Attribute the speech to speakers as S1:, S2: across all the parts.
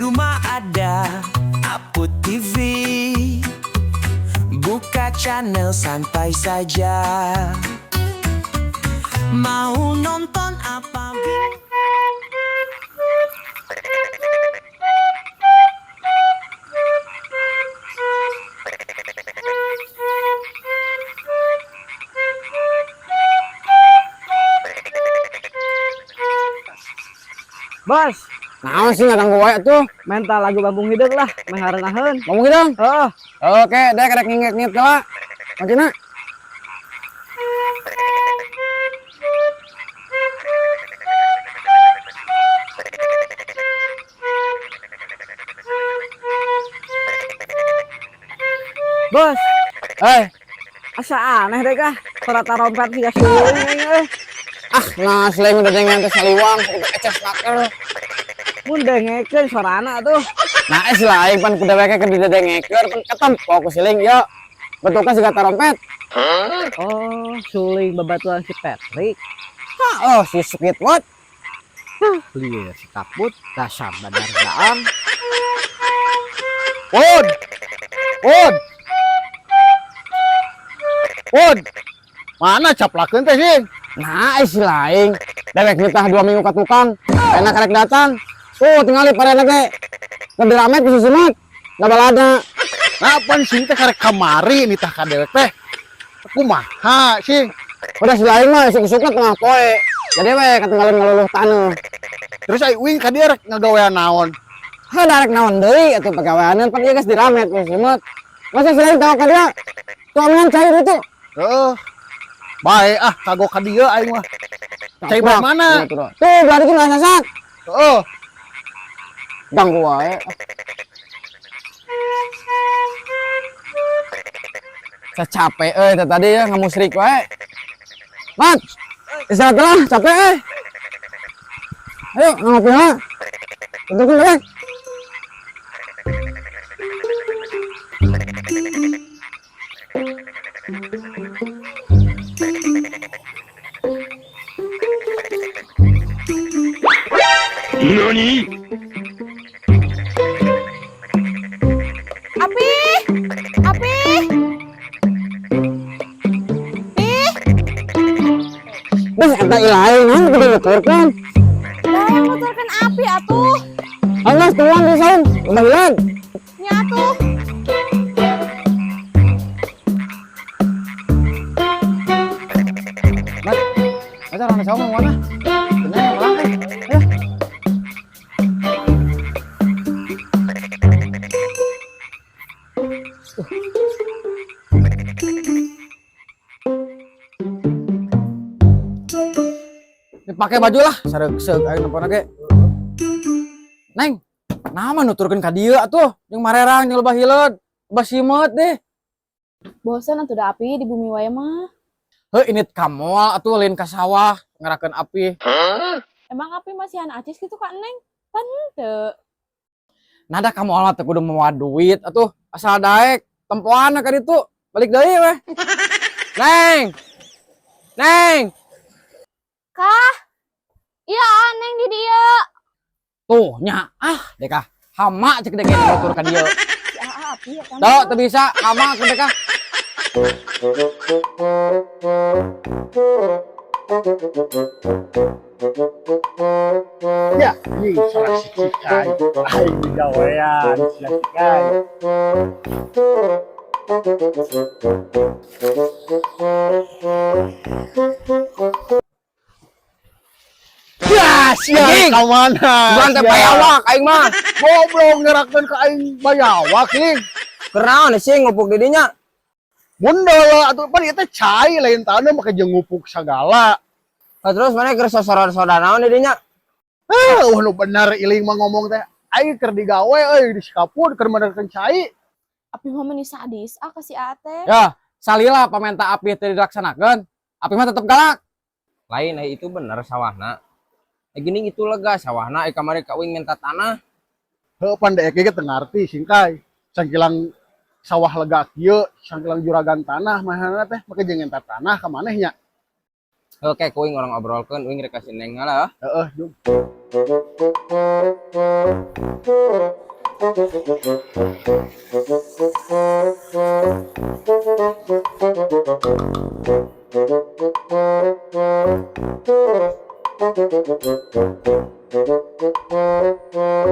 S1: Rumah ada Aput TV. Buka channel santai saja. Mau nonton apa?
S2: Bos,
S3: Naon sih ngaganggu wae tuh?
S2: Minta lagu Bambung Hideung lah, meh ngarenaheun.
S3: Ngomong gitu.
S2: Oh,
S3: Oke, deh karek nginget-nginget heula. Mancina.
S2: Bos,
S3: Eh,
S2: asa aneh deh kah. Suara tarompet siga suling aing euy.
S3: Ah, nah selain udah dengan teh saliwang, kudu eces naker.
S2: Mun dengekeun suarana tuh.
S3: Nah, eh si lain pan kudu deweke keur didedengekeun pan ketempo ku siling yo. Bentuknya siga tarompet.
S2: Oh, suling babatuan si Patrick.
S3: Hah, oh si Squidward.
S2: Lieur si Kaput, dasar badar gaang.
S4: Pun. Pun. Pun. Mana caplakeun teh sih?
S3: Nah, eh si lain. Dewek nitah 2 minggu ka tukang. Enak karek datang. Tuh, tingali parena ge. Keur diramet ku susunut. Da balada.
S4: Nah, pan sing teh karek kamari nitah ka dewek teh. Kumaha sih?
S3: Udah si lain mah isuk-isukna tengah poe. Jadi we ketinggalan ngaluluh taneuh.
S4: Terus ai uing ka dieu rek ngagawean naon?
S3: Heuh, darek naon deui atuh pagaweanan pan ieu geus diramet ku susunut. Masa si lain tahu ka dia? Tuh amangan cair itu.
S4: Heeh. Bae ah, kagok ka dieu aing mah. Cai belah mana?
S3: Tuh, belah ditu nggak sasak.
S4: Heeh.
S3: Ganggu wae. Saya capek euy teh tadi ya ngamusrik wae. Mat, istirahat lah, capek euy. Ayo, ngopi lah. Bentukin deh.
S5: NANI?
S6: Api! Api! Pi!
S3: Bes eta ilahi naon kudu nuturkeun.
S6: Lah yang nuturkeun api atuh.
S3: Awas tuang di saung, udah hilang.
S6: Nya atuh.
S4: Mat, masa orang saung mau mana? Bener malang kan? Ayo.
S3: Dipakai baju lah, sareuk-seuk aing nempona ge. Neng, naha mah nuturkeun ka dieu atuh, jeung marerang jeung lebah hileud, lebah simeut deh.
S6: Bosan atuh da api di bumi wae mah.
S3: Heuh, init ka moal atuh lain ka sawah ngerakeun api.
S6: Emang api masihan acis gitu ka Neng? Pan teu.
S3: Nada ka moal mah teu kudu mawa duit atuh, asal daek tempoan ka ditu, balik deui weh. Neng. Neng.
S6: Kah? Iya, Neng di dieu.
S3: Tuh nya ah deka hama cek dek nutur ka dieu.
S6: Si Aa api ya kan.
S3: Tuh, teu bisa hama cek deka.
S4: Ya, ini salah si Cikai. Aing digawean si Cikai. Ya, sia
S3: Anjing.
S4: ka mana?
S3: Bukan teh
S4: Sia.
S3: bayawak aing mah.
S4: Goblok nyerakeun ka aing bayawak nih.
S3: Kunaon sih ngupuk di dinya?
S4: Mun deuleu atuh pan ieu teh cai lain taneuh make jeung ngupuk sagala.
S3: Nah, terus mana keur sosoro-soda naon di dinya?
S4: Eh, wah nu bener iling mah ngomong teh. Aing keur digawe euy di Sikapun keur menerkeun cai.
S6: Api mah meuni sadis ah ka si Aa teh.
S3: Ya, salila pamenta api teh dilaksanakeun. Api mah tetep galak.
S7: Lain eh itu bener sawahna. Eh gini itu lega sawahna eh kamari ka uing minta tanah.
S4: Heuh pan deek ge teu ngarti singkai. Sangkilang sawah lega kieu, sangkilang juragan tanah manehna teh make jeung minta tanah ka maneh nya.
S7: Oke, ku uing urang obrolkeun, uing rek ka si Neng lah.
S4: Heeh, jung.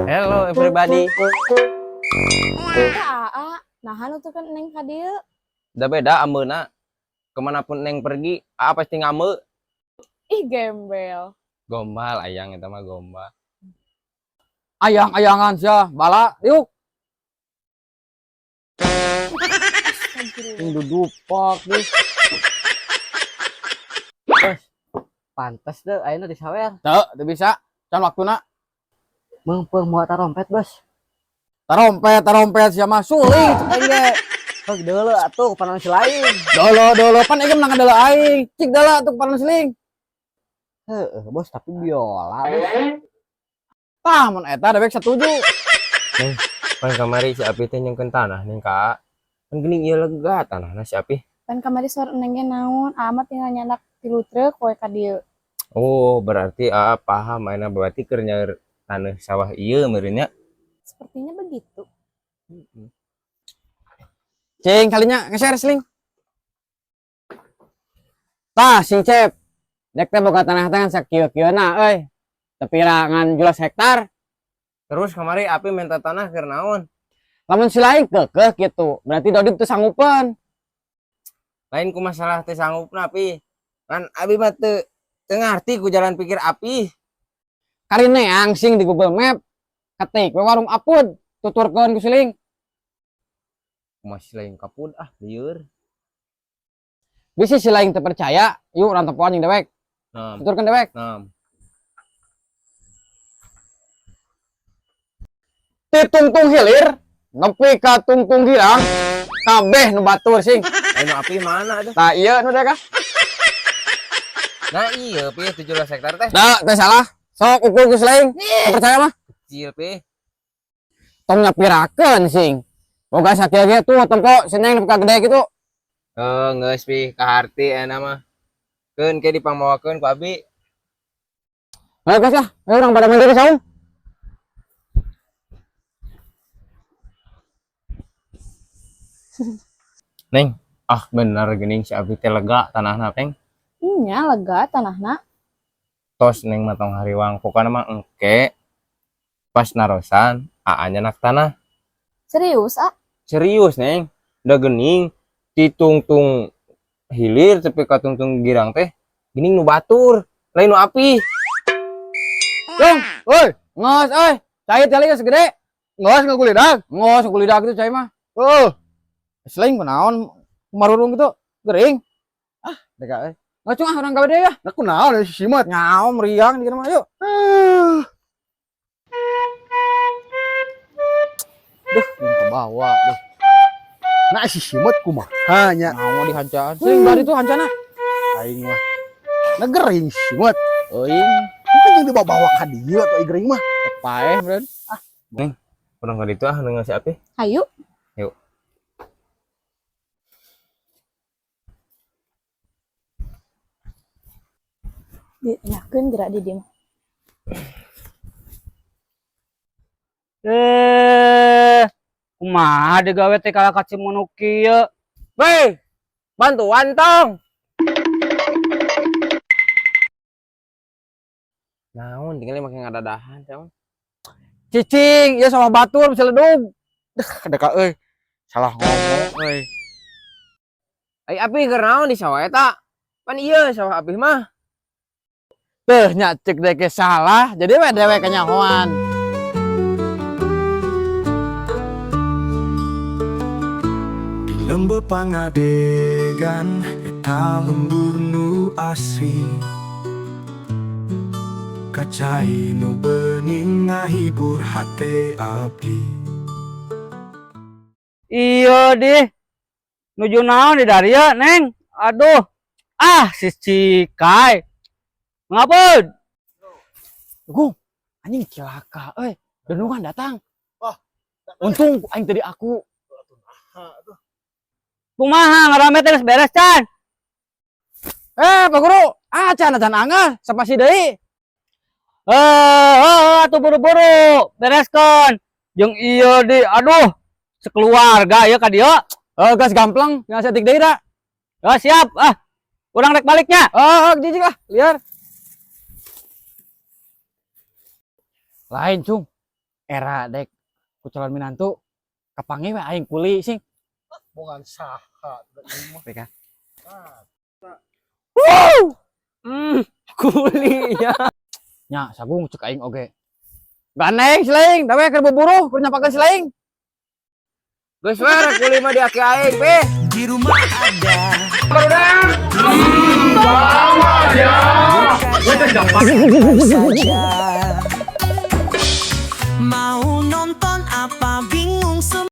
S7: Hello everybody.
S6: Tah Aa, naha nuturkeun Neng ka dieu.
S7: Udah beda ambeuna. Kemanapun Neng pergi, Aa pasti ngambek.
S6: Ih, gembel.
S7: Gombal ayang eta mah gombal.
S3: Ayang-ayangan sia, bala, yuk. Yang dudupak deh.
S2: Pantes deh ayeuna disawer.
S3: Teu, teu bisa. Can waktuna.
S2: Meungpeung moal tarompet, Bos.
S3: Tarompet, tarompet sia mah suling cek aing ge.
S2: Heuh deuleu atuh panon si lain.
S3: Dolo dolo pan aing menang deuleu aing. Cik deuleu atuh panon seling.
S2: Heeh, Bos, tapi biola, Bos.
S3: Tah mun eta dewek setuju.
S7: Pan kamari si Api teh nyengkeun tanah ning ka. Pan geuning ieu lega tanahna si Api.
S6: Pan kamari saur Neng ge naon? Aa mah tinggal nyandak 3 truk we ka dieu.
S7: Oh, berarti Aa paham ayeuna berarti keur nyaeur taneuh sawah ieu meureun nya.
S6: Sepertinya begitu.
S3: Cing kalinya ngeser seling. Tah sing cep. Dek teh boga tanah teh ngan sakieu-kieuna euy. Tapi ngan jelas hektar.
S7: Terus kamari Api minta tanah keur naon?
S3: Lamun si lain keukeuh gitu, berarti Dodip teu sanggupeun.
S7: Lain ku masalah teh sanggupna Api. Kan Abi mah teu teu ngarti ku jalan pikir Api.
S3: Karine sing di Google Map ketik we warung Apud, tuturkeun ku siling.
S7: Masih lain kapud ah lieur.
S3: Bisi si lain teu percaya, yuk urang tepoan jeung dewek.
S7: Nah,
S3: Tuturkeun dewek.
S7: nah.
S3: Ti tungtung hilir nepi ka tungtung girang kabeh nu batur sing.
S7: Anu Api mana tuh?
S3: Tah ieu nu dek ah.
S7: Nah iya pi 17 hektar teh.
S3: Nah, teh salah. Sok ukur ku siling. Teu percaya mah.
S7: Kecil pi.
S3: Tong nyapirakeun sing. Boga sakieu ge tuh tempo si Neng nepi ka gede kitu.
S7: Eh geus pi kaharti euna mah. Keun ke dipangmawakeun ku Abi.
S3: Ayo guys lah, ayo urang pada main di saung.
S7: Neng, ah bener geuning si Abi teh lega tanahna Neng.
S6: Nya lega tanahna.
S7: Tos Neng mah tong hariwang pokona mah engke pas narosan aa nyanak tanah.
S6: Serius, ah?
S7: Serius Neng, udah gening ti tungtung hilir tapi ka tungtung girang teh geuning nu batur, lain nu Api.
S3: Yung,
S4: Oi,
S3: ngos euy. Cai teh geus gede.
S4: Ngos ngagulidag.
S3: Ngos gulidag gitu cai mah.
S4: Heeh.
S3: Selain kunaon marurung gitu, gering. Ah, deka euy. Ngacung ah urang gawe deui ya.
S4: Nah kunaon si Simat?
S3: Nyaom meriang di mah yuk.
S4: Eh,
S3: Duh, yang ke bawah duh.
S4: Nah si Simat kumaha nya?
S3: Nyawa di hancaan. Sing bari tuh hancana.
S4: Aing mah. Nah gering si Simat.
S3: Euing,
S4: Mungkin yang dibawa-bawa ka dieu atuh gering mah.
S3: paeh, bro.
S7: Urang ka ditu ah dengan si Api.
S6: Hayu.
S7: Yuk.
S6: Dinyahkeun gerak di dieu mah.
S2: Eh, kumaha digawe teh kalah ka Cimanuk kieu.
S7: Weh, bantuan tong. Naon tinggal make ngadadahan teh.
S3: Cicing, ya sama batur bisa ledug.
S4: Deka euy. Salah ngomong euy.
S7: Ai Api keur naon di sawah eta? Pan ieu sawah Api mah.
S3: Teuh nya cek deke salah, jadi we dewek kanyahoan.
S1: Di lembur pangadegan eta lembur nu asri Kacai nu bening ngahibur hate abdi.
S2: Iya dih. Nuju naon di daria, Neng? Aduh. Ah, si Cikai. Ngapun?
S3: Gung, anjing cilaka euy. Denungan datang.
S4: Wah.
S3: Untung aing tadi aku.
S2: Kumaha ngarame teh geus beres can?
S3: Eh, Pak Guru. Ah, can can anggar, sapasi deui.
S2: Eh, eh, atuh buru-buru bereskeun. Jeung ieu di aduh sekeluarga ya ka dieu.
S3: Eh, gas gamplang, tinggal setik deui da.
S2: Oh, siap. Ah, urang rek baliknya.
S3: Oh, oh, jijik lah, liar. Lain, Cung. Era dek ku calon minantu kapanggih we aing kuli sing.
S4: Bukan saha ieu mah.
S3: Reka.
S7: Kuli ya.
S3: Nya, sagung cek aing oge. Gandeng si laing, dawe keur buburu, keur nyapakeun si laing.
S7: Geus we rek kuli mah di aki aing, Pe.
S1: Di rumah ada. Saja.